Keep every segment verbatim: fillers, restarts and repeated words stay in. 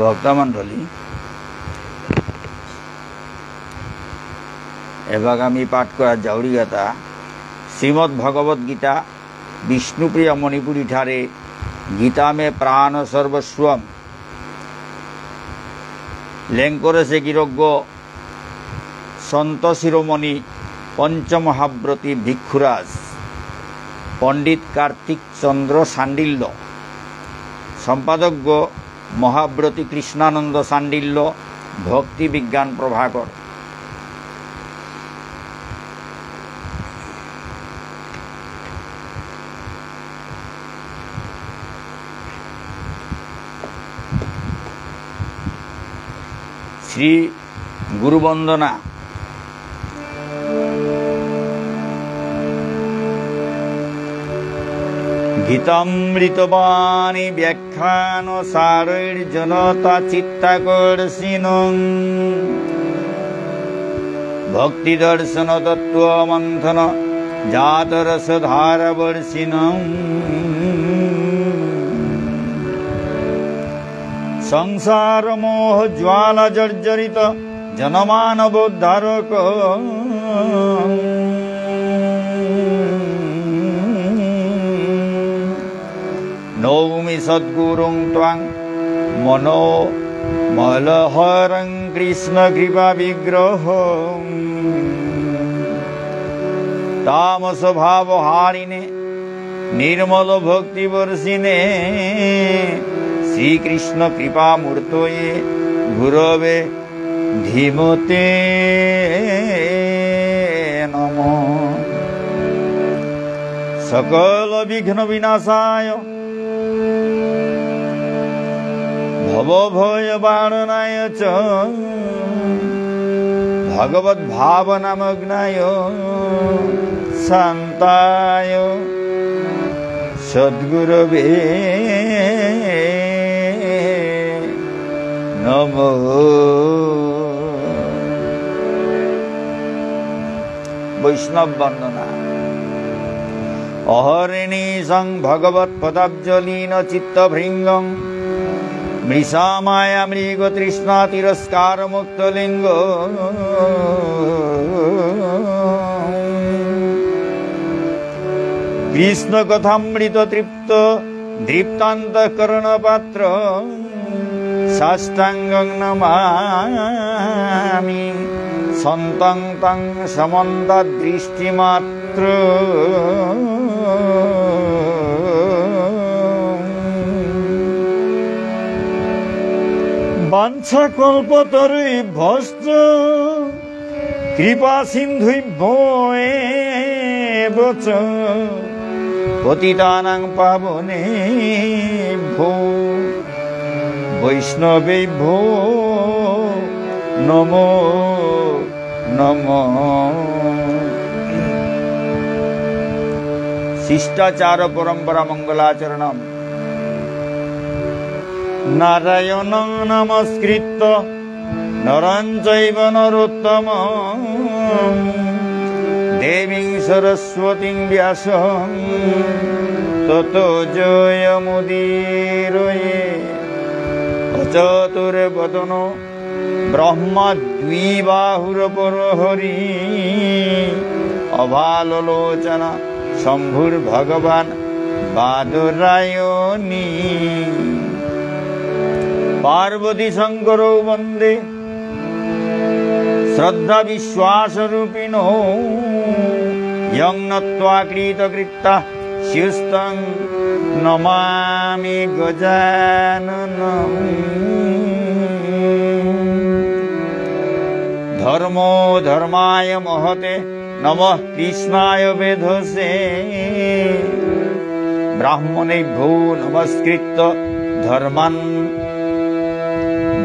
ভক্তমণ্ডলী, এবাকা আমি পাঠ করা যাউরিগাতা শ্রীমদ্ভগবদ্গীতা বিষ্ণুপ্রিয়া মণিপুরী ঠারে গীতা মে প্রাণ সর্বস্বম। লেংকরেসে গিরকগ সন্ত শিরোমণি পঞ্চমহাব্রতী ভিক্ষুরাজ পণ্ডিত কার্তিক চন্দ্র শাণ্ডিল্য, সম্পাদকগ মহাব্রতী কৃষ্ণানন্দ শাণ্ডিল্য, ভক্তি বিজ্ঞান প্রভাকর। শ্রী গুরু বন্দনা। গীতামৃতবাণী ব্যাখ্যান সারৈর্জনতা চিত্তাকর্ষিণং। ভক্তি দর্শন তত্ত্ব মন্থন জাতরস ধারাবর্ষিণং। সংসার মোহ জ্বালা জর্জরিত জনমানবোদ্ধারক। নৌমি সদ্গুরুং ত্বাং মনোমলহরং কৃষ্ণ কৃপা বিগ্রহ। তামস ভাব হারিণে নির্মল ভক্তি বর্ষিণে শ্রীকৃষ্ণ কৃপা মূর্তয়ে গুরবে ধীমতে নমঃ। সকল বিঘ্ন বিনাশায় ভব ভয় বারণায় চ ভগবত ভাবনামগ্নায় শান্তায় সদ্গুরবে নমঃ। বৈষ্ণব বন্দনা। অহর্নিশং ভগবৎ পদাব্জলীন চিত্তভৃঙ্গং মৃষা মায়া মৃগ তৃষ্ণা তিরস্কার মুক্ত লিঙ্গ। কৃষ্ণ কথামৃত তৃপ্ত দৃপ্তান্তঃকরণ পাত্র। সাষ্টাঙ্গং নমামি সন্তং তং সমন্ত দৃষ্টিমাত্র। বাঞ্ছা কল্পতরুভ্যশ্চ কৃপা সিন্ধুভ্যো এব চ পতিতানাং পাবনেভ্যো বৈষ্ণবেভ্যো নমো নমঃ। শিষ্টাচার পরম্পরা মঙ্গলাচরণম। নারায়ণং নমস্কৃত্য নরং চৈব নরোত্তমম। দেবীং সরস্বতীং ব্যাসং ততো জয়মুদীরয়েৎ। অচতুর্বদন ব্রহ্মা দ্বিবাহুরপর হরি। অভাললোচনা শম্ভুর্ভগবান বাদরায়ণী। পার্বতী শঙ্করৌ বন্দে শ্রদ্ধা বিশ্বাস রূপিণৌ। যং নত্বা কৃতকৃত্য স্যুস্তং নমামি গজাননম। ধর্মো ধর্মায় মহতে নমঃ কৃষ্ণায় বেধসে। ব্রাহ্মণেভ্যো নমস্কৃত্য ধর্মান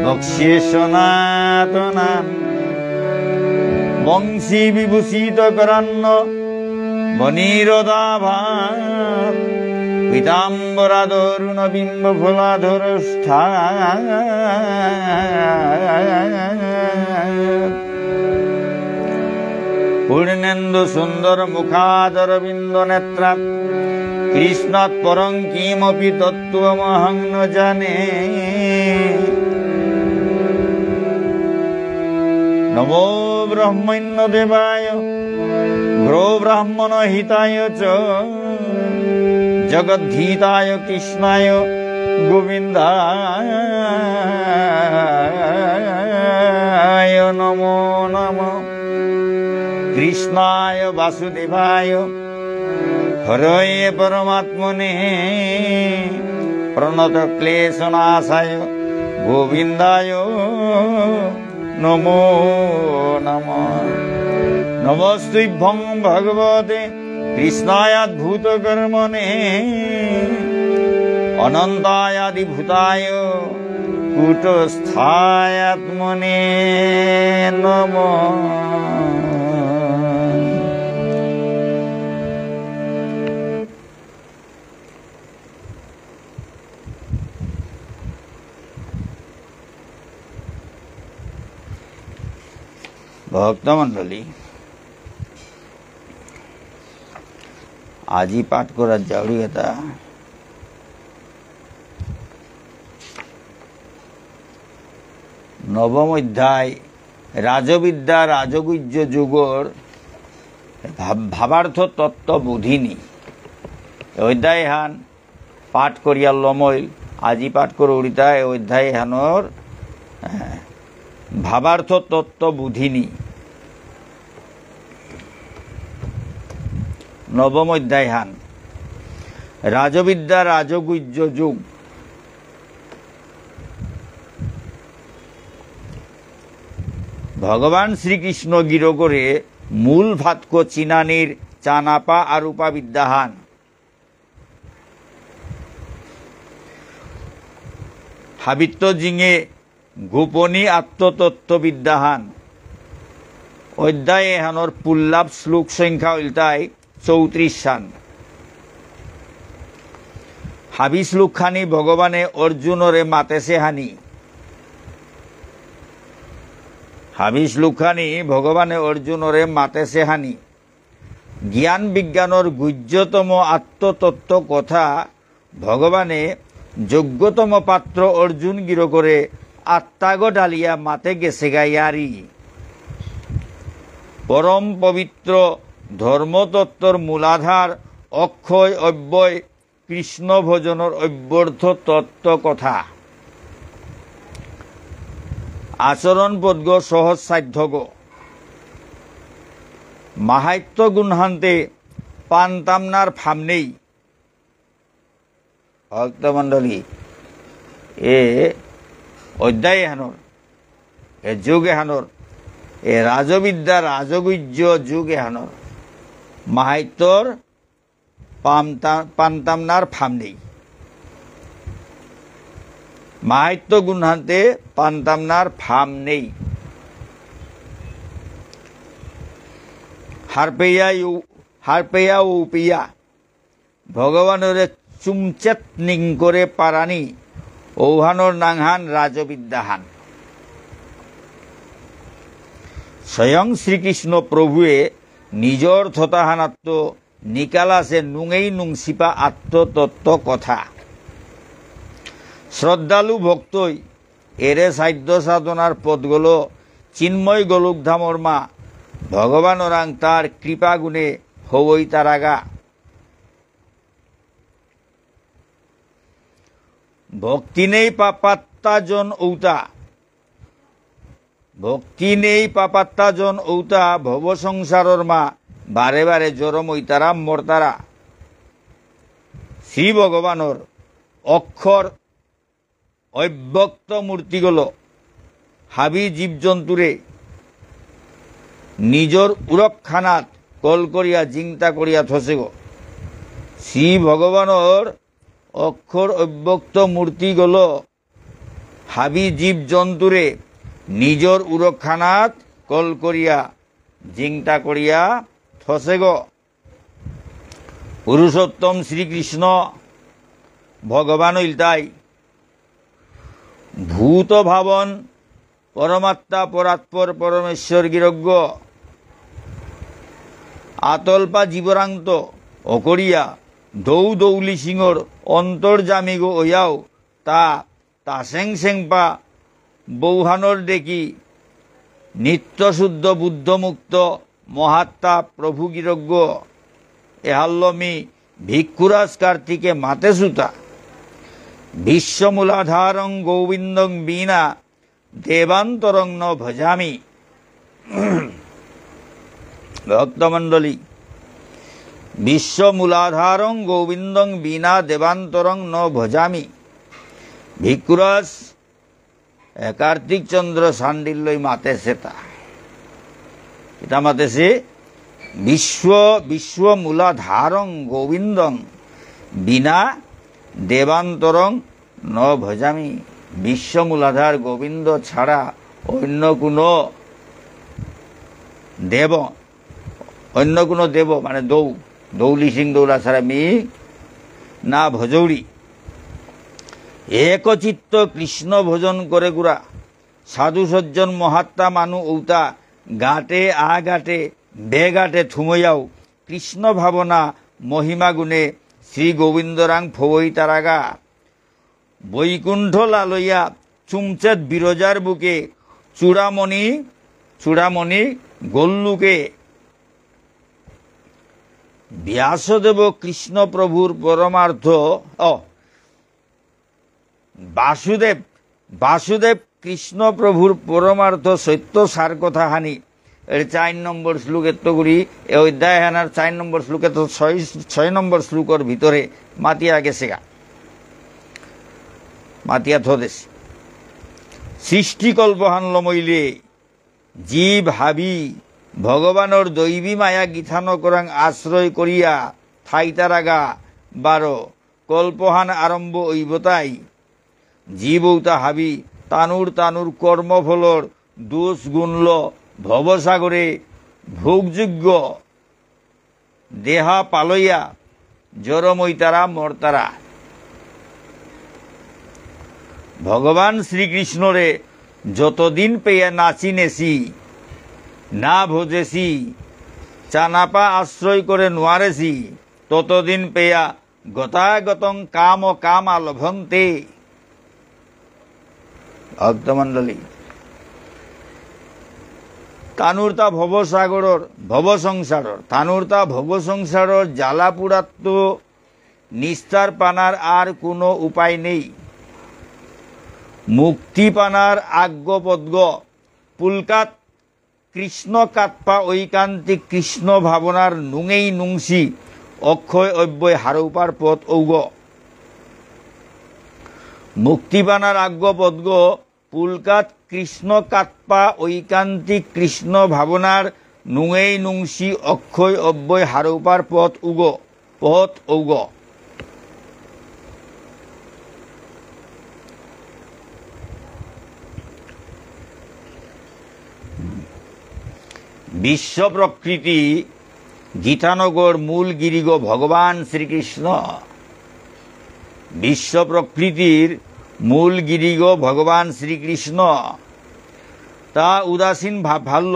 বক্ষ্যে সনাতনান। বংশী বিভূষিত করান্ন মণিরদাভাৎ পীতাম্বরাদরুণবিম্বফলাধরোষ্ঠাৎ। পূর্ণেন্দু সুন্দর মুখাদরবিন্দ নেত্রাৎ কৃষ্ণাৎ পরং কিমপি তত্ত্বমহং ন জানে। নমো ব্রহ্মণ্য দেবায় গো ব্রাহ্মণ হিতায় চ জগদ্ধিতায় কৃষ্ণায় গোবিন্দায় নমো নমঃ। কৃষ্ণায় বাসুদেবায় হরয়ে পরমাত্মনে প্রণত ক্লেশ নাশায় গোবিন্দায় নমো নমঃ। নমস্তুভ্যং ভগবতে কৃষ্ণায় অদ্ভুত কর্মণে অনন্তায় আদিভূতায় কূটস্থায় আত্মনে নমঃ। ভক্তমণ্ডলী, আজি পাঠ করার জাউরি কথা নবম অধ্যায়, রাজবিদ্যা রাজগুহ্য যোগর ভাব-, ভাবার্থ তত্ত্ব বোধিনী। এই অধ্যায় হান পাঠ করিয়া লমইল, আজি পাঠ করুরিতা এই অধ্যায় হানর, আহ, ভাবার্থ তত্ত্ব বোধিনী। নবম অধ্যায় হান, রাজবিদ্যা রাজগুহ্য যোগ। ভগবান শ্রীকৃষ্ণ গিরকরে মূল ফাতক চিনানির চানাপা আরূপা বিদ্যাহান। হাবিত্ত জিঙে গোপনী আত্মতত্ত্ব বিদ্যাহান। অধ্যায় এহানর পুল্লাপ শ্লোক সংখ্যা ইলতাই চৌত্রিশ হান। হাবি শ্লোকহানি ভগবানে অর্জুনরে মাতেসে হানি। হাবি শ্লোকহানি ভগবানে অর্জুনরে মাতেসে হানি। জ্ঞান বিজ্ঞানর গুহ্যতম আত্মতত্ত্ব কথা ভগবানে যোগ্যতম পাত্র অর্জুন গিরকরে আত্মাগ ডালিয়া মাতে গেসেগা ইয়ারি। পরম পবিত্র ধর্মতত্ত্বর মূলাধার অক্ষয় অব্যয় কৃষ্ণ ভজনর অব্যর্থ তত্ত্ব কথা। আচরণ পদগ সহজ সাধ্যগ। মাহাত্ম্য গুণহান্তে পান্তামনার ফামনেই। ভক্তমণ্ডলী, এ অধ্যায় এহানর, এ যোগ এহানর, এ রাজবিদ্যা রাজগুহ্য যোগ এহানর মাহাত্ম্যর পামতা-, পান্তামনার ফাম নেই। মাহাত্ম্য গুণহান্তে পান্তামনার ফাম নেই। হারপেয়া ইউ-, হারপেয়া ঔপিয়া ভগবানরে চুমচেত নিংকরে পারানি ঔহানর নাঙহান রাজবিদ্যাহান। স্বয়ং শ্রীকৃষ্ণ প্রভুয়ে নিজর থতাহানাত্ত নিকালাসে নুঙেই নুংসিপা আত্মতত্ত্ব কথা। শ্রদ্ধালু ভক্তই এরে সাধ্য সাধনার পথগলো চিন্ময় গোলকধামর মা ভগবানরাং তার কৃপা গুণে হবই তারাগা। ভক্তি নেই পাপাত্মা জন ঔতা। ভক্তি নেই পাপাত্মা জন ঔতা ভব সংসারর মা বারে বারে জরম ঐতারা মরতারা। শ্রী ভগবানর অক্ষর অব্যক্ত মূর্তিগলো হাবি জীবজন্তুরে নিজর উরক্ষানাত কল করিয়া জিংতা করিয়া থসেগ। শ্রী ভগবানর অক্ষর অব্যক্ত মূর্তিগলো হাবি জীব জন্তুরে নিজর উরক্ষানাত কল করিয়া জিংতা করিয়া থসেগ। পুরুষোত্তম শ্রীকৃষ্ণ ভগবান ইলতাই ভূত ভাবন পরমাত্মা পরাৎপর পরমেশ্বর গিরকগ আতলপা জীবরাংত অকরিয়া দৌ দৌলি সিংহর অন্তর্যামীগ অয়াও তা তাসেং সেংপা বৌহানর ডেকি নিত্য শুদ্ধ বুদ্ধ মুক্ত মহাত্মা প্রভু গিরকগ, এহাল্ল মি ভিক্ষুরাজ কার্তিকে মাতেসুতা। বিশ্বমূলাধারং গোবিন্দং বিনা দেবান্তরং ন ভজামি। ভক্তমণ্ডলী, বিশ্বমূলাধারং গোবিন্দং বিনা দেবান্তরং ন ভজামি। ভিক্ষুরাজ, এ, কার্তিক চন্দ্র শাণ্ডিল্যই মাতেসেতা। ইতা মাতেসে, বিশ্ব, বিশ্বমূলাধারং গোবিন্দং বিনা দেবান্তরং ন ভজামি। বিশ্বমূলাধার গোবিন্দ ছাড়া অন্য কোনো দেব, অন্য কোনো দেব মানে দৌ, দৌলি সিং দৌলা ছাড়া মি না ভজৌরি। একচিত্ত কৃষ্ণ ভজন করেকুরা, সাধু সজ্জন মহাত্মা মানু ঔতা, গাটে আগাটে বেগাটে থুময়াও কৃষ্ণ ভাবনা মহিমা গুণে শ্রী গোবিন্দরাং ফবই তারাগা। বৈকুণ্ঠ লালয়া চুমচেত বিরজার বুকে, চূড়ামণি, চূড়ামণি গল্লুকে। ব্যাসদেব কৃষ্ণ প্রভুর পরমার্থ, অ, বাসুদেব, বাসুদেব কৃষ্ণ প্রভুর পরমার্থ সত্য সার কথা হানি। এর চার নম্বর শ্লোকেত্ত করি, এ অধ্যায় হানার চার নম্বর শ্লোকেত্ত ছয়, ছয় নম্বর শ্লোকর ভিতরে মাতিয়া গেছেগা। মাতিয়া থদেশ। সৃষ্টিকল্প হান লমইলে জীব হাবি ভগবানর দৈবী মায়া গিথানকরাং আশ্রয় করিয়া থাইতারাগা বারো কল্পহান আরম্ভ অইবতাই। জীব ঔতা হাবি তানুর তানুর কর্মফলর দোষ গুণল ভবসাগরে ভোগযোগ্য দেহা পালইয়া জরমইতারা মরতারা। ভগবান শ্রীকৃষ্ণরে যতদিন পেয়া না চিনেছি, না ভজেছি, চানাপা আশ্রয় করে নোয়ারেছি, ততদিন পেয়া গতাগতং কাম কামা লভন্তে। ভক্তমণ্ডলী, তানুরতা ভবসাগরর, ভবসংসারর, তানুরতা ভবসংসারর জ্বালাপুরাত্ত নিস্তার পানার আর কোনো উপায় নেই। মুক্তি পানার আগ্য পদ্গ পুলকাত কৃষ্ণ কাতপা ঐকান্তিক কৃষ্ণ ভাবনার নুঙেই নুংসি অক্ষয় অব্যয় হারৌপার পথ ঔগ। মুক্তিবানার আগ্য পদগ পুলকাত কৃষ্ণ কাতপা ঐকান্তিক কৃষ্ণ ভাবনার নুঙেই নুংসি অক্ষয় অব্যয় হারৌপার পথ উগ। পথ ঔগ। বিশ্ব প্রকৃতি গীতানগর মূল গিরিগ ভগবান শ্রীকৃষ্ণ। বিশ্ব প্রকৃতির মূল গিরিগ ভগবান শ্রীকৃষ্ণ। তা উদাসীন ভাব ভাল্য।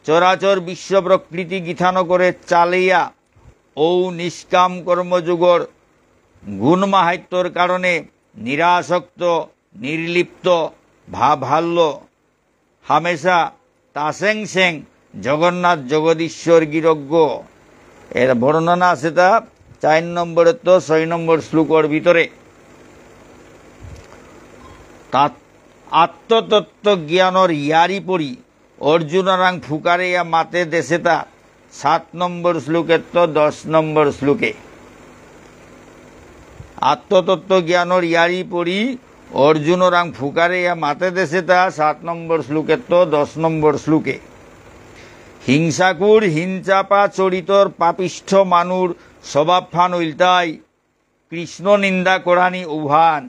চরাচর বিশ্ব প্রকৃতি গীতানগরে চালেয়া ঔ নিষ্কাম কর্মযোগর গুণ মাহাত্ম্যর কারণে নিরাসক্ত, নির্লিপ্ত, ভাবাল্য, হামেশা তাসেং সেং জগন্নাথ জগদীশ্বর গিরকগ। এর বর্ণনা আছে তা চার নম্বরেত্ত ছয় নম্বর শ্লোকর ভিতরে। তাত আত্মতত্ত্ব জ্ঞানর ইয়ারি পরি অর্জুনরাং ফুকারেয়া মাতে দেসেতা সাত নম্বর শ্লোকেত্ত দশ নম্বর শ্লোকে। আত্মতত্ত্ব জ্ঞানর ইয়ারি পরি অর্জুনরাং ফুকারেয়া মাতে দেসেতা সাত নম্বর শ্লোকেত্ত দশ নম্বর শ্লোকে। হিংসাকুর হিংচাপা চরিতর পাপিষ্ঠ মানুর স্বভাবহান ইলতাই কৃষ্ণ নিন্দা করানি ঔহান।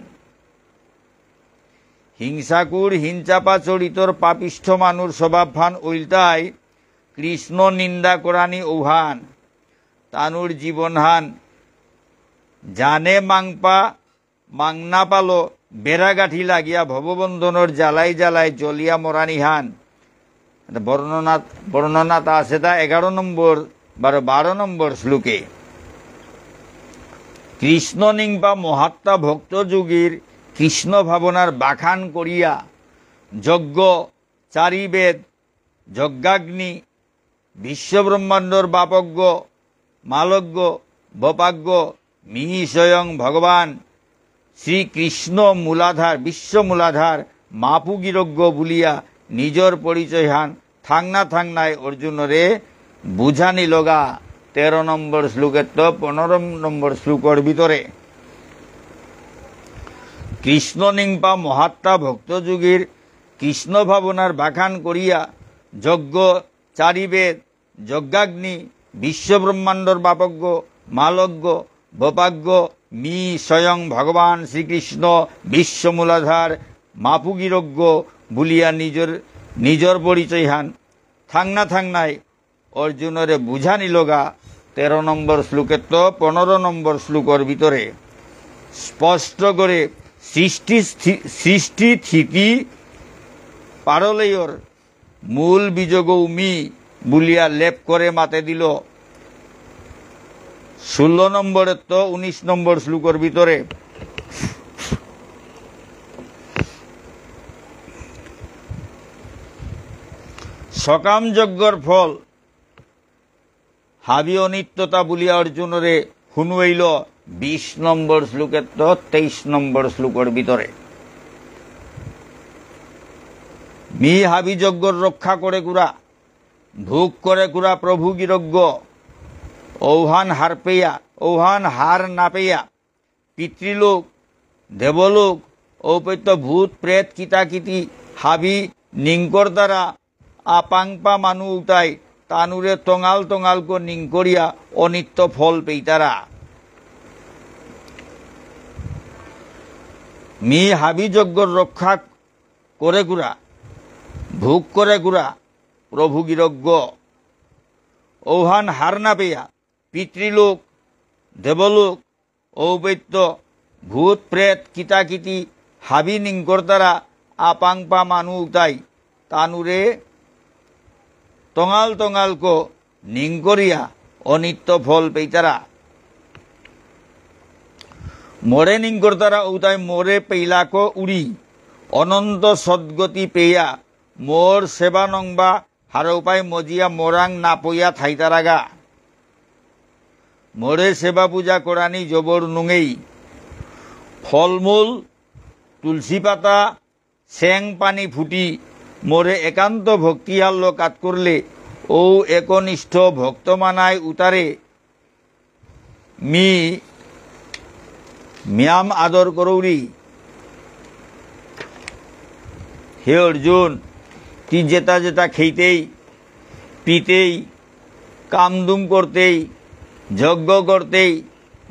হিংসাকুর হিংচাপা চরিতর পাপিষ্ঠ মানুর স্বভাবহান ঐলতাই কৃষ্ণ নিন্দা করানি ঔহান। তানুর জীবনহান জানে মাংপা মাংনা পালো বেড়াগাঠি লাগিয়া ভববন্ধনর জ্বালাই জ্বালাই জ্বলিয়া মরানিহান। এটা বর্ণনা, বর্ণনাটা আছে তা এগারো নম্বর, বারো, বারো নম্বর শ্লোকে। কৃষ্ণ নিংপা মহাত্মা ভক্ত যোগীর কৃষ্ণ ভাবনার বাখান করিয়া যজ্ঞ, চারি বেদ, যজ্ঞাগ্নি, বিশ্বব্রহ্মাণ্ডর বাপজ্ঞ, মালজ্ঞ, বপাজ্ঞ, মি স্বয়ং ভগবান শ্রীকৃষ্ণ মূলাধার, বিশ্ব মূলাধার, মাপুগিরজ্ঞ বুলিয়া নিজর পরিচয়হান থাংনা থাংনায় অর্জুনরে বুঝানি লগা। তেরো নম্বর শ্লোকেত্ত পনেরো নম্বর শ্লোকর ভিতরে কৃষ্ণ নিংপা মহাত্মা ভক্ত যোগীর কৃষ্ণ ভাবনার বাখান করিয়া যজ্ঞ, চারি বেদ, যজ্ঞাগ্নি, বিশ্বব্রহ্মাণ্ডর বাপজ্ঞ, মালজ্ঞ, বপাজ্ঞ, মি স্বয়ং ভগবান শ্রীকৃষ্ণ বিশ্বমূলাধার মাপুগিরজ্ঞ বুলিয়া নিজর, নিজর পরিচয়হান থাংনা থাংনায় অর্জুনরে বুঝানি লগা তেরো নম্বর শ্লোকেত্ত পনেরো নম্বর শ্লোকর ভিতরে স্পষ্ট করে সৃষ্টি স্থি-, সৃষ্টি স্থিতি পারলয়র মূল বীজগৌ মি বুলিয়া লেপ করে মাতে দিল। ষোলো নম্বরেত্ত উনিশ নম্বর শ্লোকর ভিতরে সকাম যজ্ঞর ফল হাবি অনিত্যতা বুলিয়া অর্জুনরে হুনুয়াইল বিশ নম্বর শ্লোকেত্ত তেইশ নম্বর শ্লোকর ভিতরে। মি হাবি যজ্ঞর রক্ষা করে কুরা, ভোগ করে কুরা প্রভু গিরজ্ঞ, ঔহান হার পেয়া, ঔহান হার না পেয়া, পিতৃলোক, দেবলোক, ঔপত্য ভূত, প্রেত, কিতা কিতি, হাবি, নিংকরতারা, আপাংপা মানু উতাই, তানুরে তঙাল তঙালকো নিংকরিয়া অনিত্য ফল পেইতারা। মি হাবি যজ্ঞর রক্ষা করে কুরা, ভোগ করে কুরা, প্রভু গিরজ্ঞ। ঔহান হার না পেয়া, পিতৃলোক, দেবলোক, ঔপত্য, ভূত, প্রেত, কিতা কিতি, হাবি নিংকরতারা, আপাংপা মানু উতাই, তানুরে, তঙাল তঙালকো, নিংকরিয়া, অনিত্য ফল পেইতারা। মোরে নিংকরতারা উতাই মোরে পেইলাকো উড়ি, অনন্ত সদ্গতি পেয়া, মোর সেবা নংবা হারৌপাই মজিয়া মোরাং নাপইয়া থাইতারাগা। মোরে সেবা পূজা করানি জবর নুঙেই। ফলমূল, তুলসী পাতা, সেং পানি ফুটি, মোরে একান্ত ভক্তি হাল্ল কাত করলে, ঔ একনিষ্ঠ ভক্ত মানাই উতারে, মি মিয়াম আদর করৌরি। হে অর্জুন, তি যেতা যেতা খেইতেই, পিতেই, কামদুম করতেই, যজ্ঞ করতেই,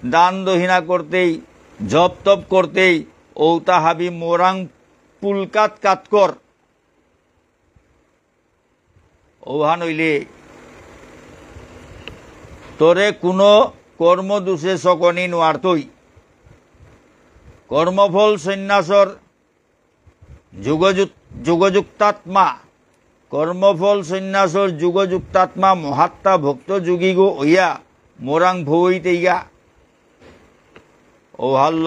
দান দহিনা করতেই, জপ তপ করতেই, ঔতা হাবি মোরাং পুলকাত কাত কর। ঔহান অইলে তোরে কোনো কর্মদোষে সকনি নোয়ারতই। কর্মফল সন্ন্যাসর যোগযুক-, যোগযুক্তাত্মা, কর্মফল সন্ন্যাসর যোগযুক্তাত্মা মহাত্মা ভক্ত যোগীগো অইয়া মোরাং ভৌইতেইগা। ঔহাল্ল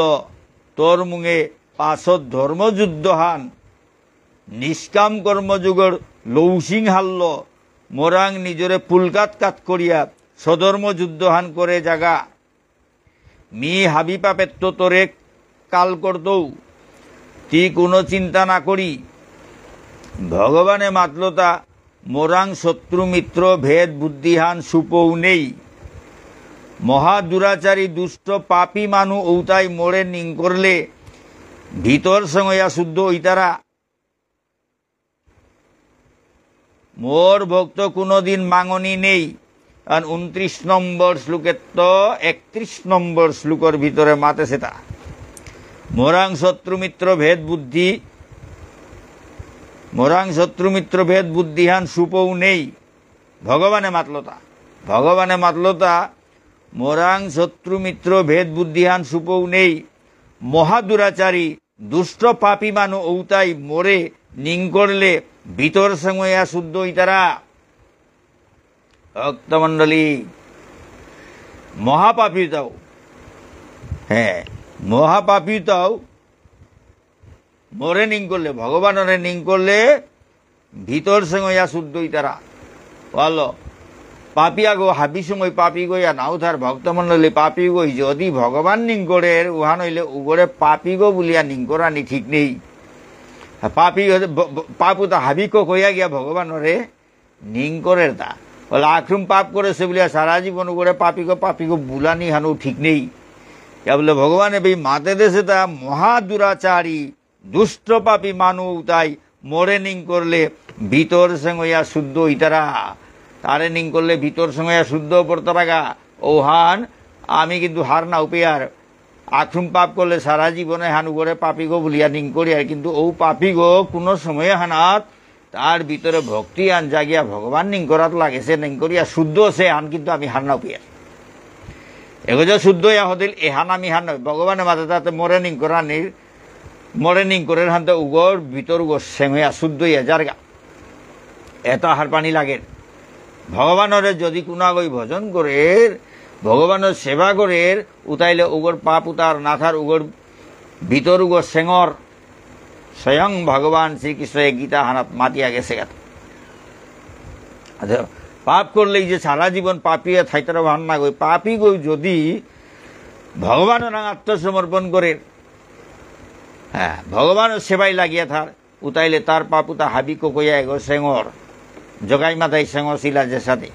তোর মুঙে পাছত ধর্মযুদ্ধহান, নিষ্কাম কর্মযোগর লৌসিং হাল্ল, মোরাং নিজরে পুলকাত কাত করিয়া স্বধর্ম যুদ্ধহান করে যাগা। মি হাবি পাপেত্ত তোরে কাল করতৌ, তি কোনো চিন্তা না করি। ভগবানে মাতলতা মোরাং শত্রু মিত্র ভেদ বুদ্ধিহান সুপৌ নেই। মহা দুরাচারী দুষ্ট পাপী মানু ঔতাই মোরে নিংকরলে ভিতর সঙ্গয়া শুদ্ধ ঐতারা। মোর ভক্ত কোনোদিন মাঙনি নেই। আর ঊনত্রিশ নম্বর শ্লোকেত্ত একত্রিশ নম্বর শ্লোকর ভিতরে মাতেসেতা। মোরাং শত্রু মিত্র ভেদ বুদ্ধি, মোরাং শত্রু মিত্র ভেদ বুদ্ধিহান সুপৌ নেই। ভগবানে মাতলতা। ভগবানে মাতলতা, মোরাং শত্রু মিত্র ভেদ বুদ্ধিহান সুপৌ নেই। মহাদুরাচারী দুষ্ট পাপী মানু ঔতাই মোরে নিংকরলে ভিতর সঙ্গয়া শুদ্ধ ইতারা। ভক্তমণ্ডলী, মহাপাপী তাও, হ্যাঁ, মহাপাপী তাও মোরে নিংকরলে, ভগবানরে নিংকরলে ভিতর সেঙইয়া শুদ্ধ ইতারা। ভালো। পাপী আগো হাবি সময় পাপী গইয়া নাও থার ভক্তমণ্ডলী পাপী গই যদি ভগবান নিংকরের উহান হইলে উগরে পাপী গো বুলিয়া নিংকরানি ঠিক নেই। পাপী হতে ব-, ব-, পাপ উতা হাবি কো কইয়া গিয়া ভগবানরে নিংকরের তা। বলে আখরুম পাপ করেছে বুলিয়া সারা জীবন উগরে পাপী গো, পাপী গো বুলানি হানো ঠিক নেই। ইয়া বলে ভগবানে বেই মাতে দেসে তা মহা দুরাচারী দুষ্ট পাপী মানু উতাই মোরে নিং করলে ভিতর সেঙইয়া শুদ্ধ ইতারা। তারে নিং করলে ভিতর সেঙইয়া শুদ্ধ পড়তারাগা। ওহান আমি কিন্তু হার না উপিয়ার। আখরুম পাপ করলে সারা জীবনে হান উগরে পাপী গো বুলিয়া নিং করিয়ার, কিন্তু ও পাপী গো কোনো সময় হানাত তার ভিতরে ভক্তি আন জাগিয়া ভগবান নিং করাত লাগেছে, নিং করিয়া শুদ্ধ আছে, হান কিন্তু আমি হার না উপিয়ার। এগো যে শুদ্ধ ইয়া হদিল, এহান আমি হার না, ভগবানে মাতে তাতে মোরে নিং করানির, মোরে নিং করে হানতে উগর ভিতর উগর সেঙে অশুদ্ধ ইয়া যারগা। এত হারপানি লাগের। ভগবানরে যদি কুনাগই ভজন করের, ভগবানর সেবা করের, উতাইলে উগর পাপ উতার নাথার উগর ভিতর উগর সেঙর স্বয়ং ভগবান শ্রীকৃষ্ণ এই গীতা হানাত মাতিয়া গেছে গেত। আচ্ছা, পাপ করলেই যে সারা জীবন পাপী থাইতারা ভান না গই, পাপী গই যদি ভগবানর নাঙ আত্মসমর্পণ করে, হ্যাঁ, ভগবানর সেবায় লাগিয়া থার, উতাইলে তার পাপ উতা হাবি ককইয়া এগো সেঙর। জগাই মাথায় সেঙর শিলা যে সাথে।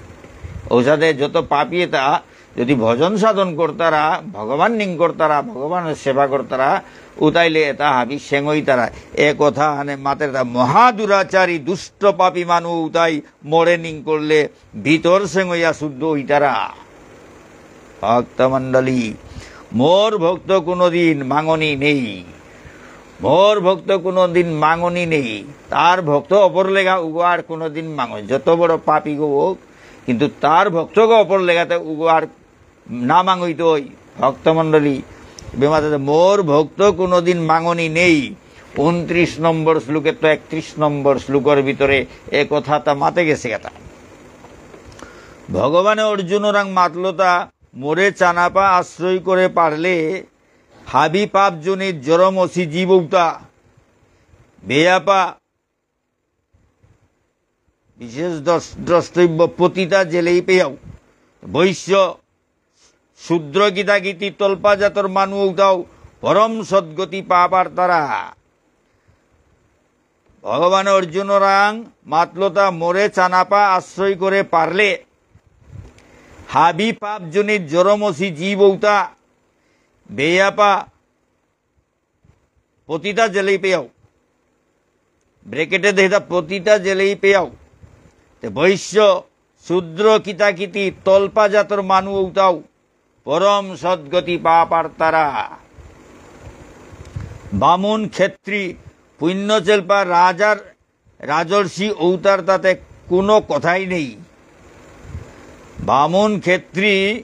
ঔসাদে যত পাপী এতা যদি ভজন সাধন করতারা, ভগবান নিং করতারা, ভগবানর সেবা করতারা, উতাইলে এতা হাবি সেঙইতারা। এ কথা হানে মাতের তা মহাদুরাচারী দুষ্ট পাপী মানু উতাই মোরে নিং করলে ভিতর সেঙইয়া শুদ্ধ হইতারা। ভক্তমণ্ডলী, মোর ভক্ত কোনোদিন মাঙনি নেই। মোর ভক্ত কোনোদিন মাঙনি নেই। তার ভক্ত অপর লেগা উগো আর কোনোদিন মাঙনি। যত বড় পাপী গো হোক, কিন্তু তার ভক্ত গো অপর লেগাতে উগো আর না মাঙইতই। ভক্তমণ্ডলী, বেমাতে মোর ভক্ত কোনোদিন মাঙনি নেই। ঊনত্রিশ নম্বর শ্লোকে তো একত্রিশ নম্বর শ্লোকর ভিতরে এ কথাটা মাতে গেছে কথা। ভগবানে অর্জুনরাং মাতলতা মোরে চানাপা আশ্রয় করে পারলে হাবি পাপ জনিত জরমসি জীবৌতা বেয়াপা বিশেষ দ্রষ-, দ্রষ্টব্য পতিতা জেলেই পেয়াও। বৈশ্য, শূদ্র কিতাকিতি তলপা জাতর মানু উতাও পরম সদ্গতি পা পারতারা। ভগবান অর্জুনরাং মাতলতা মোরে চানাপা আশ্রয় করে পারলে হাবি পাপ জনিত জরমসি জীবৌতা বেয়াপা পতিতা জেলেই পেয়াও। ব্রেকেটে দেখিতা পতিতা জেলেই পেয়াও। তে বৈশ্য, শূদ্র, কিতাকিতি, তলপা জাতর মানু উতাও পরম সদ্গতি পা পারতারা। বামুন, ক্ষেত্রী, পুণ্য চেলপা রাজার রাজর্ষি ঔতার তাতে কোনো কথাই নেই। বামুন, ক্ষেত্রী,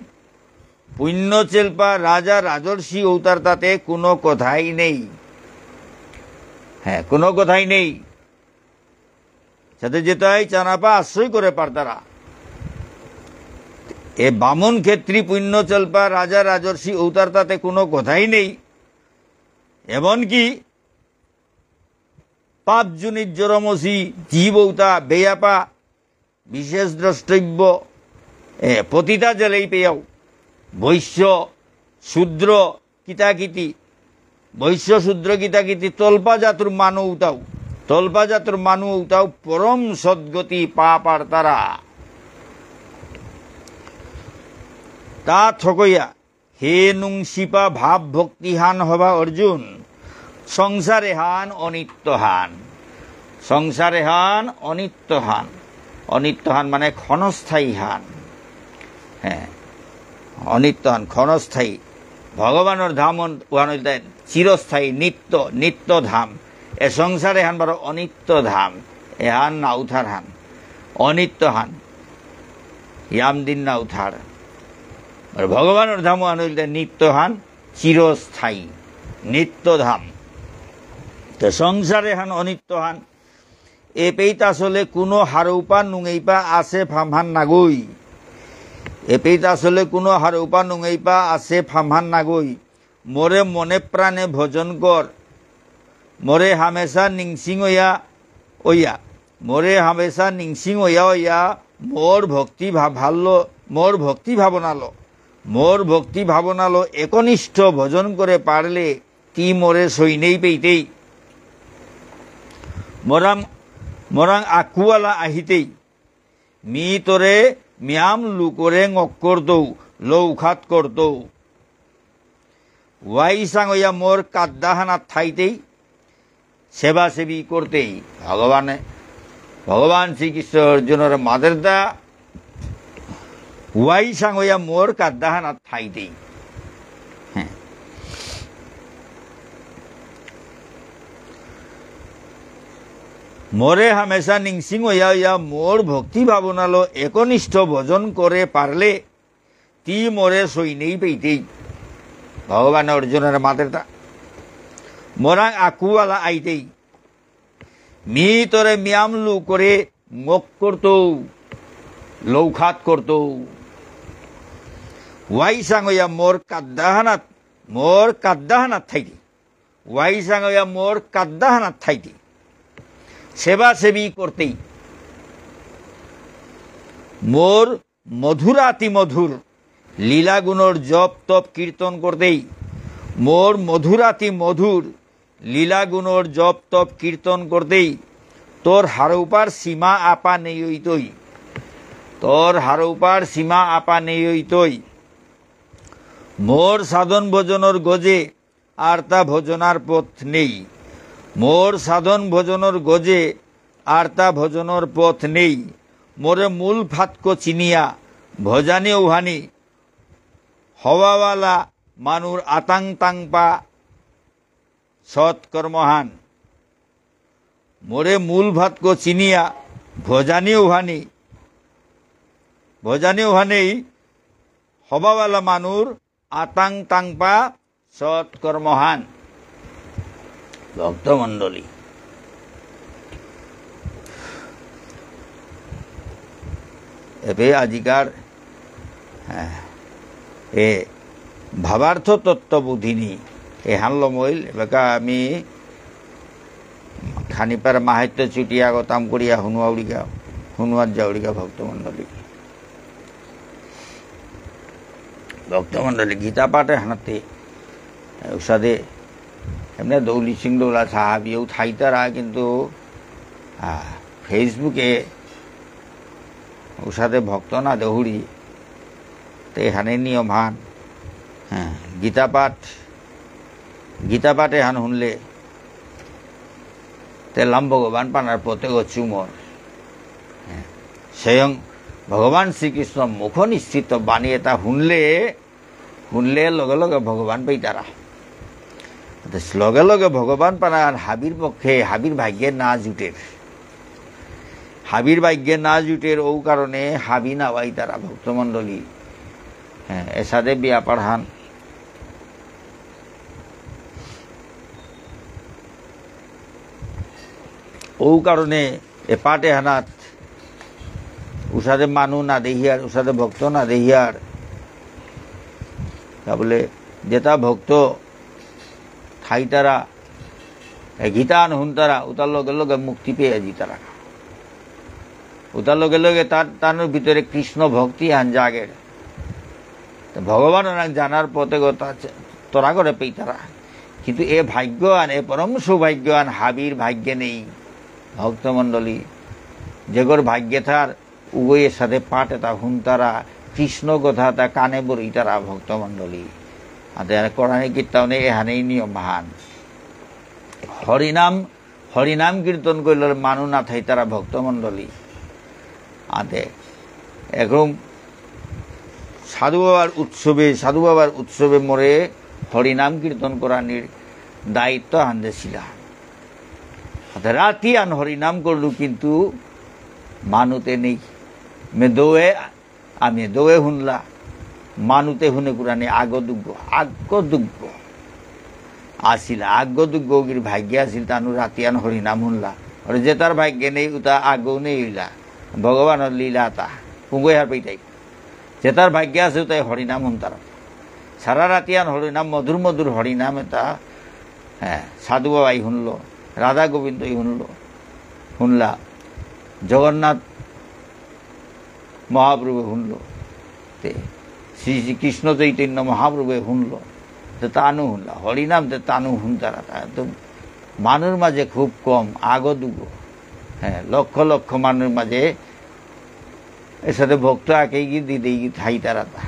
পুণ্য চেলপা রাজা রাজর্ষি ঔতার তাতে কোনো কথাই নেই। হ্যাঁ, কোনো কথাই নেই। সাথে যেতাই চানাপা আশ্রয় করে পারতারা। এ বামুন, ক্ষেত্রী, পুণ্য চেলপা রাজা রাজর্ষি ঔতার তাতে কোনো কথাই নেই। এমনকি পাপ জনিত জরমসি জীবৌতা বেয়াপা বিশেষ দ্রষ্টব্য, এ, পতিতা জেলেই পেয়াও, বৈশ্য, শূদ্র, কিতাকিতি, বৈশ্য, শূদ্র, কিতাকিতি, তলপা জাতুর মানু উতাও, তলপা জাতুর মানু উতাও পরম সদ্গতি পা পারতারা। তা থকইয়া, হে নুংশিপা ভাব ভক্তিহান হবা অর্জুন, সংসার এহান অনিত্য হান। সংসার এহান অনিত্য হান। অনিত্য হান মানে ক্ষণস্থায়ী হান। হ্যাঁ, অনিত্য হান, ক্ষণস্থায়ী। ভগবানর ধাম অন-, ওহান হইতে চিরস্থায়ী, নিত্য, নিত্য ধাম। এ সংসার এহান বারো অনিত্য ধাম, এহান না উথার হান, অনিত্য হান, ইয়াম দিন না উথার। আর ভগবানর ধাম ওহান হইতে নিত্য হান, চিরস্থায়ী, নিত্য ধাম। তো সংসার এহান অনিত্য হান, এপেইত আসলে কোনো হারৌপা নুঙেইপা আছে ফামহান নাগই। এপেইত আসলে কোনো হারৌপা নুঙেইপা আছে ফামহান নাগই। মোরে মনে প্রাণে ভজন কর। মোরে হামেশা নিংসিং ওয়া, ওয়া। মোরে হামেশা নিংসিং হইয়া হইয়া মোর ভক্তি ভাব-, ভাল্য, মোর ভক্তি ভাবনালো, মোর ভক্তি ভাবনালো একনিষ্ঠ ভজন করে পারলে তি মোরে সইনেই পেইতেই। মোরাং, মোরাং আকুয়ালা আহিতেই। মি তোরে মিয়াম লুকরে ঙক করতৌ, লৌখাত করতৌ। ওয়াই সাঙয়া মোর কাদ্দাহানা থাইতেই, সেবা সেবি করতেই। ভগবানে, ভগবান শ্রীকৃষ্ণ অর্জুনর মাতেরতা, ওয়াই সাঙয়া মোর কাদ্দাহানা থাইতেই। হ্যাঁ। মোরে হামেশা নিংসিং হইয়া হইয়া মোর ভক্তি ভাবনালো একনিষ্ঠ ভজন করে পারলে তি মোরে সইনেই পেইতেই। ভগবান অর্জুনরে মাতেরতা। মোরাং আকুয়ালা আইতেই। মি তোরে মিয়াম লুকরে ঙক করতৌ, লৌখাত করতৌ। ওয়াই সাঙয়া মোর কাদ্দাহানাত, মোর কাদ্দাহানাত থাইতেই। ওয়াই সাঙয়া মোর কাদ্দাহানাত থাইতেই। সেবা সেবি করতেই। মোর মধুরাতি মধুর লীলাগুণর জপ তপ কীর্তন করতেই, মোর মধুরাতি মধুর লীলাগুণর জপ তপ কীর্তন করতেই, তোর হারৌপার সীমা আপা নেই হইতই, তোর হারৌপার সীমা আপা নেই হইতই। মোর সাধন ভজনর গজে আরতা ভজনার পথ নেই। মোর সাধন ভজনর গজে আরতা ভজনর পথ নেই। মোরে মূল ফাতকো চিনিয়া ভজানি ঔহানি হবাওয়ালা মানুর আতাং তাংপা সৎকর্মহান। মোরে মূল ফাতকো চিনিয়া ভজানি ঔহানি, ভজানি ঔহানি হবাওয়ালা মানুর আতাং তাংপা সৎকর্মহান। ভক্তমণ্ডলী, এবে আজিকার, হ্যাঁ, এ ভাবার্থ তত্ত্ববোধিনী এহান লমইল, এবাকা আমি খানিপার মাহাত্ম্য চুটি আগতাম করিয়া হুনুয়াউরিগা, হুনুয়াত যাউরিগা ভক্তমণ্ডলী। ভক্তমণ্ডলী, গীতা পাঠ এহানাতে, এ, উসাদে, এমনি দৌলি সিং দৌলা সাহাবিও থাইতারা, কিন্তু, আ, Facebook-এ উসাদে ভক্ত না দেহুরি, তে এহানে নিয়মহান। হ্যাঁ, গীতা পাঠ, গীতা পাঠ এহান হুনলে, তে লাম ভগবান পানার পথে গচুমর। হ্যাঁ, স্বয়ং ভগবান শ্রীকৃষ্ণ মুখ নিঃসৃত বাণী এতা হুনলে, হুনলে লগে লগে ভগবান পেইতারা। তে লগে লগে ভগবান পানা হাবির পক্ষে, হাবির ভাগ্যে না জুটের। হাবির ভাগ্যে না জুটের, ও কারণে হাবি না পাইতারা ভক্তমণ্ডলী। হ্যাঁ, এসাদে ব্যাপারহান। ও কারণে এ পাঠ এহানাত উসাদে মানু না দেহিয়ার, উসাদে ভক্ত না দেহিয়ার। তা বলে যেতা ভক্ত থাইতারা, এ গীতাহান হুনতারা, উতার লগে লগে মুক্তি পেয়ে যিতারা। উতার লগে লগে তার, তার ভিতরে কৃষ্ণ ভক্তি আন জাগের। তো ভগবান ওনার জানার পথে গো তা চ-, তোরা করে পেইতারা। কিন্তু এ ভাগ্যবান, এ পরম সৌভাগ্যবান হাবির ভাগ্যে নেই। ভক্তমণ্ডলী, যেগর ভাগ্যে থার, উগই এসাদে পাঠ এতা হুনতারা, কৃষ্ণ কথা তা কানে বরিতারা ভক্তমণ্ডলী। আতে আর কোরআনে কিতাও নেই, এহানেই নিয়ম মহান। হরিনাম হরিনাম কীর্তন করিলে মানু না থাইতারা ভক্তমণ্ডলী। আতে, এখন সাধু বাবার উৎসবে, সাধু বাবার উৎসবে মোরে হরিনাম কীর্তন করানির দায়িত্ব হান দেছিলা। আতে রাতি আন হরিনাম করলু, কিন্তু মানুতে নেই। মে দোয়ে আমি দোয়ে হুনলা, মানুতে হুনে কুরানি আগ দুগ্গ, আগ দুগ্গ। আসিল, আগ দুগ্গ গির ভাগ্যে আসিল, তানু রাতিয়ান হরিনাম হুনলা। ওরে যেতার ভাগ্যে নেই, উতা আগও নেই হইলা। ভগবানর লীলা তা। কুঙ্গই হার পেইতাই। যেতার ভাগ্যে আছে, উতাই হরিনাম হুনতারা। সারা রাতিয়ান হরিনাম, মধুর মধুর হরিনাম এতা, হ্যাঁ, সাধু বাবাই হুনলো, রাধা গোবিন্দই হুনলো, হুনলা। জগন্নাথ মহাপ্রভু শুনল, তে শ্রী শ্রীকৃষ্ণ চৈতন্য মহাপ্রভু শুনল, তে তানু শুনলা। হরিনাম তে তানু শুনতারা তা। তো মানুর মাঝে খুব কম, আগো দুগো। হ্যাঁ, লক্ষ লক্ষ মানুর মাঝে এসাদে ভক্ত আকেই গি দি দেই গি থাইতারা তা।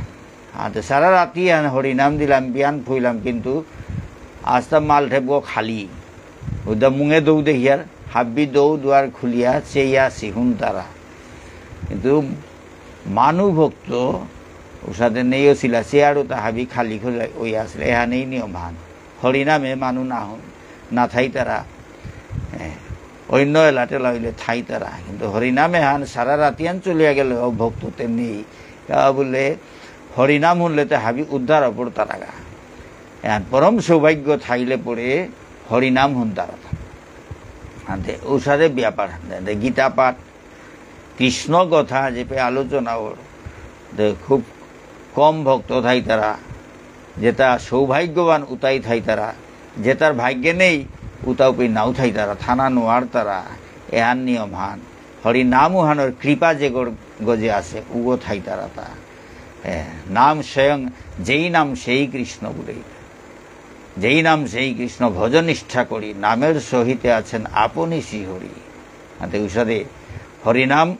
আতে সারা রাতি আন হরিনাম দিলাম, বিয়ান ফুইলাম, কিন্তু আস্তা মালঠেপগো খালি। উদা মুঙে দৌ দেখিয়ার, হাব্বি দৌ দুয়ার খুলিয়া চেয়া সিহুন তারা। কিন্তু মানু ভক্ত উসাদে নেই অসিলা, চেয়ারও তা হাবি খালি খুলে ওই আসলে, এহানেই নিয়ম হান। হরিনামে মানু না হন, না থাইতারা। এ, অন্য এলাটেলা হইলে থাইতারা। কিন্তু হরিনামে হান সারা রাতিয়ান চলিয়া গেল, ও ভক্ত তেমনি। তা বলে হরিনাম শুনলে তে হাবি উদ্ধার অপর তারাগা। এহান পরম সৌভাগ্য থাইলে পরে হরিনাম শুনতারা। আনতে উসাদে ব্যাপার, আনতে গীতা পাঠ, কৃষ্ণ কথা যেপে আলোচনা ওর, দে খুব কম ভক্ত থাইতারা, যেতা সৌভাগ্যবান উতাই থাইতারা, যেতার ভাগ্যে নেই উতাও পে নাও থাইতারা, থানা নোয়ারতারা, এহান নিয়ম হান। হরি নাম উহানোর কৃপা যে গর-, গজে আছে, উগো থাইতারা তা। এ, নাম স্বয়ং, যেই নাম সেই কৃষ্ণ বলেই। যেই নাম সেই কৃষ্ণ ভজ নিষ্ঠা করি, নামের সহিতে আছেন আপনি শ্রীহরি। আতে উসাদে হরিনাম,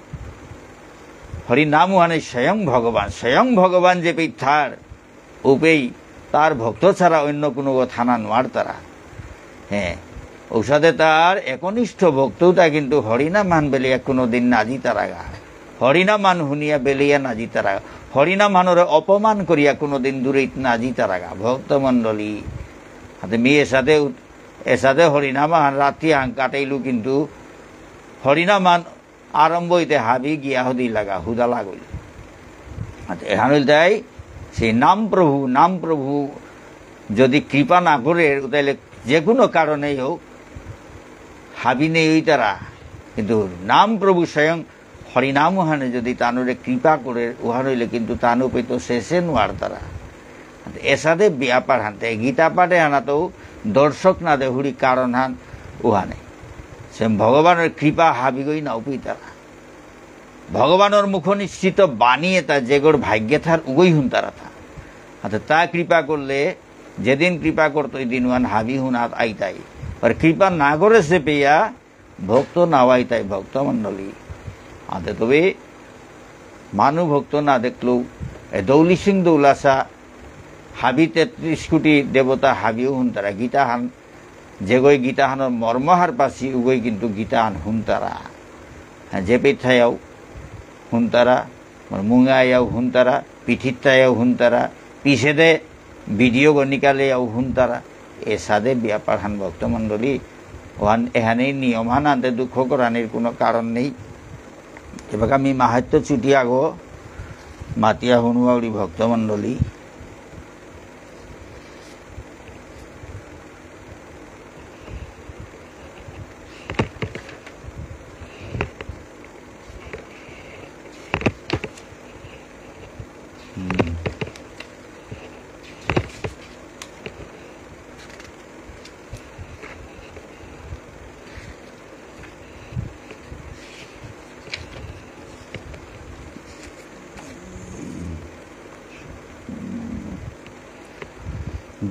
হরিনাম উহানে স্বয়ং ভগবান, স্বয়ং ভগবান যে পিঠার উপেই তার ভক্ত ছাড়া অন্য কোনো গো থানা নোয়ারতারা। হ্যাঁ, উসাদে তার একনিষ্ঠ ভক্ততা কিন্তু হরিনাম হান বেলিয়া কোনো দিন না জিতারাগা। হরিনাম হান শুনিয়া বেলিয়া না জিতারাগা। হরিনাম হানরে অপমান করিয়া কোনো দিন দূরে না জিতারাগা। ভক্তমণ্ডলী, হাতে মি এসাদে উত-, এসাদে হরিনাম হান রাতি হান কাটাইলু, কিন্তু হরিনাম হান আরম্ভ হইতে হাবি গিয়া হদি লাগা, হুদা লাগল। আচ্ছা, এহান হইল তাই সেই নাম প্রভু, নাম প্রভু যদি কৃপা না করে, তাহলে যে কোনো কারণেই হোক, হাবি নেই হইতারা। কিন্তু নাম প্রভু স্বয়ং হরিনাম উহানে যদি তানুরে কৃপা করে, উহান হইলে কিন্তু তানু পেত শেষে নোয়ারতারা। এসাদে ব্যাপার হানতে, গীতা পাঠে হানাতো দর্শক না দেহুরি কারণ হান উহানে। সে ভগবানের কৃপা হাবিগই না উপিতারা। ভগবানের মুখনিঃসৃত বাণী এতা যেগর ভাগ্যে থার উগই হুনতারা তা। হাতে তা কৃপা করলে, যেদিন কৃপা করতো ওই দিন উহান হাবি হুনাত আইতাই। আর কৃপা না করে সে পেয়া ভক্ত নাওয়াইতাই ভক্তমণ্ডলী। আতে তবে মানু ভক্ত না দেখলেও এ দৌলি সিং দৌলাসা হাবি তেত্রিশ কোটি দেবতা হাবিও হুনতারা। গীতা হান, যেগই গীতা হানর মর্ম হার পাসি উগই কিন্তু গীতা হান হুনতারা। হ্যাঁ, যে পেঠায়াও হুনতারা, মানে মুঙায়াও হুনতারা, পিঠিতায়াও হুনতারা, পিছেদে ভিডিও গনিকালে আউ হুনতারা, এসাদে ব্যাপার হান ভক্তমণ্ডলী, ওহান এহানেই নিয়ম হান আনতে দুঃখ করানির কোনো কারণ নেই। এবার আমি মাহাত্ম্য চুটি আগো মাতিয়া হুনুয়াউরি ভক্তমণ্ডলী।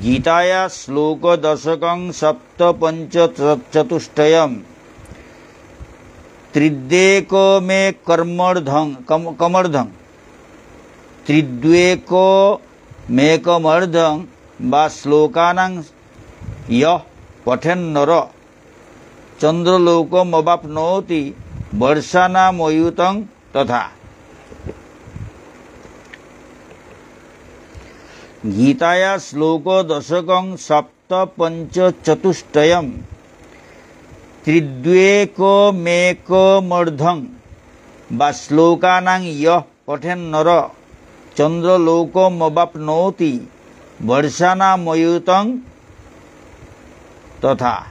गीताया श्लोकदशकं सप्त पञ्च चतुष्टयम्। त्रिद्वेकमेकमर्धं, कम-, कमर्धं। त्रिद्वेकमेकमर्धं वा श्लोकानां यः पठेन्नर चन्द्रलोकमवाप्नोति वर्षाणामयुतं तथा। गीताया श्लोकदशकं सप्त पञ्च चतुष्टयम्। त्रिद्वेकमेकमर्धं वा श्लोकानां यः पठेन्नर चन्द्रलोकमवाप्नोति वर्षाणामयुतं तथा।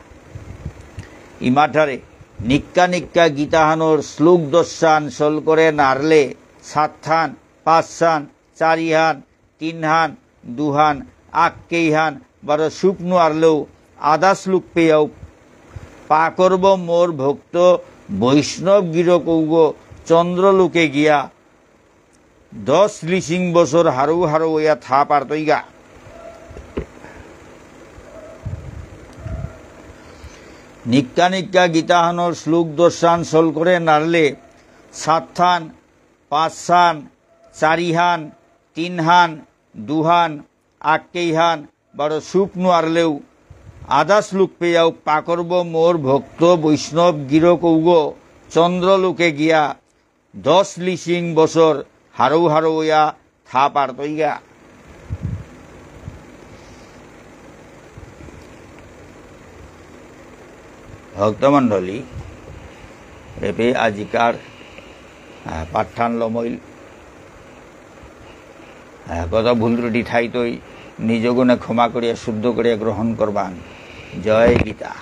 ইমাঠারে নিক্কা নিক্কা গীতাহানর শ্লোক দশহান সল করে নারলে সাতহান, পাঁচহান, চারিহান, তিনহান, দুহান, আক্কেইহান, বারো সুপ নুয়ারলেও আদা শ্লোক পেয়াও পা করব মোর ভক্ত বৈষ্ণব গিরক ঔগ চন্দ্রলোকে গিয়া দশ লিসিং বছর হারৌ হারৌ ইয়া থা পারতইগা। নিক্কা নিক্কা গীতাহানর শ্লোক দশহান সল করে নারলে সাতহান, পাঁচহান, চারিহান, তিনহান, দুহান, আক্কেইহান, বারো সুপ নুয়ারলেও আদাস লুক পেয়াও পাকরব মোর ভক্ত বৈষ্ণব গিরক ঔগ চন্দ্রলোকে গিয়া দশ লিসিং বছর হারৌ হারৌ ইয়া থা পারতইগা। ভক্তমণ্ডলী, এপে আজিকার, আহ, পাঠহান লমইল। আহ, কত ভুল ত্রুটি থাইতই নিজ গুণে ক্ষমা করিয়া শুদ্ধ করিয়া গ্রহণ করবান। জয় গীতা।